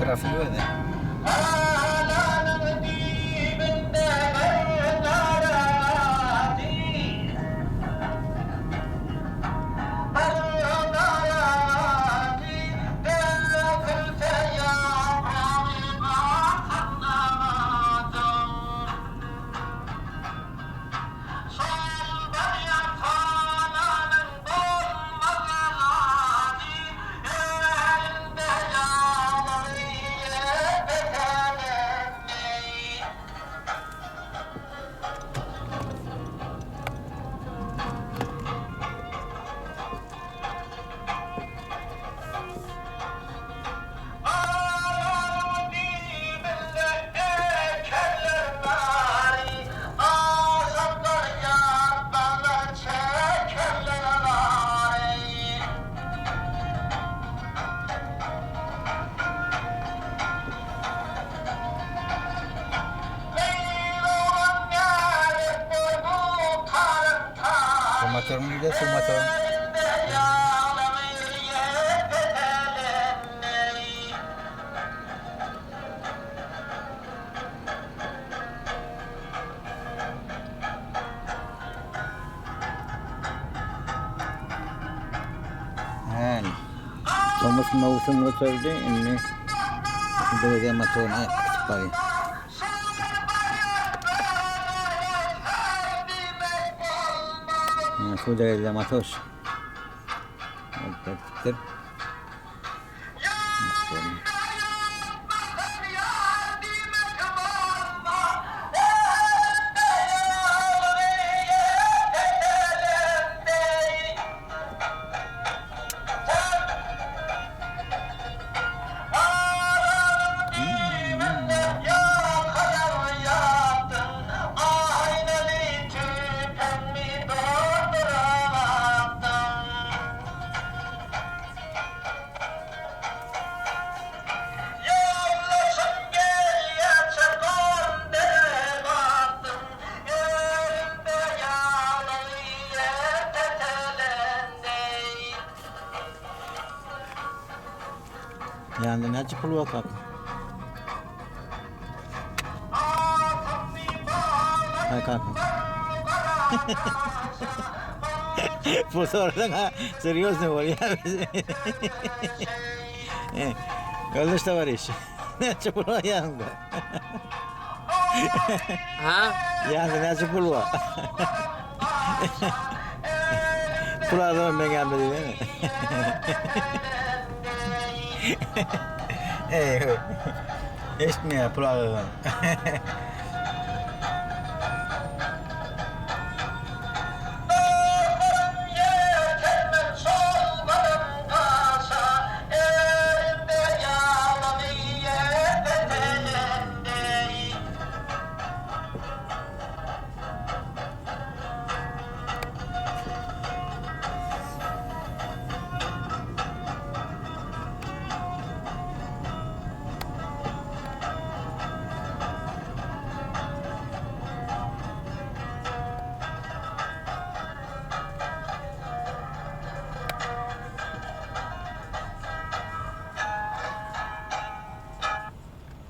Profil özi. Su motoryny diýýär, su motoryny. Hany. Tomus möwsüm gutardy, indi Döwde motoryny aýak tutup barýar. Suw derejede motor. Berkipdir. Ýanda näçe pul bar kaka? Hay kaka. Pul sorasaň ha, serýozny bolýar. Ýoldaş towariş. Näçe pul bar ýanyňda? Ha? Ýanyňda näçe pul bar? Pul azam meň ýanymda diýsene. Eý, eşitmeýär pul azam.